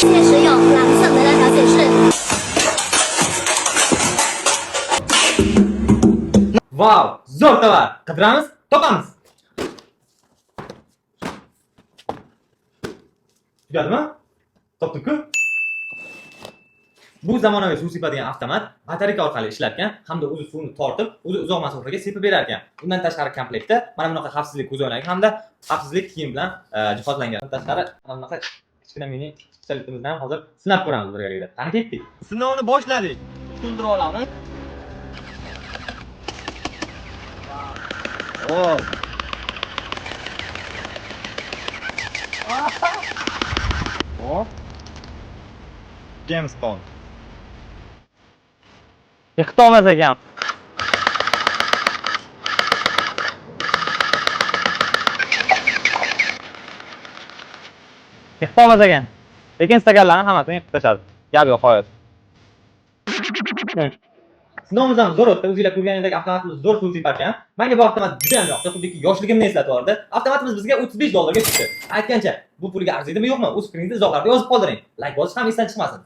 确实有蓝色梅兰小姐是。 Vau, zo'r tovar. Qidiramiz, topamiz. Tugadimi? Topdik-ku. Bu zamonaviy suv sepadigan avtomat batareyka orqali ishlar ekan hamda o'zi suvni tortib, o'zi uzoq masofaga sepib berar ekan. Undan tashqari komplektda mana bunaqa xavfsizlik ko'zoynagi hamda xavfsizlik kiyim bilan jihozlangan. Undan tashqari mana bunaqa kichkina mini pistoletimizni ham hozir sinab ko'ramiz birgalikda. Qani ketdik. Sinovni boshladik. To'ldirib olamiz. Hop. Hop. James Bond. Yiqitolmas ekan. Yiqitolmas ekan. Lekin stakanlarni hammasini yiqitib tashladi. Gap yo'q hozir. Sinovimiz ham zo'r o'tdi. O'zinglar ko'rganingizdek avtomatimiz zo'r suv separ ekan. Menga bu avtomat juda ham yoqdi. Xuddiki yoshligimni eslatib yubordi. Avtomatimiz bizga 35 dollarga tushdi. Aytgancha, bu pulga arziydimi yo'qmi? O'z fikringizni izohlarda yozib qoldiring. Like bosish ham esdan chiqmasin.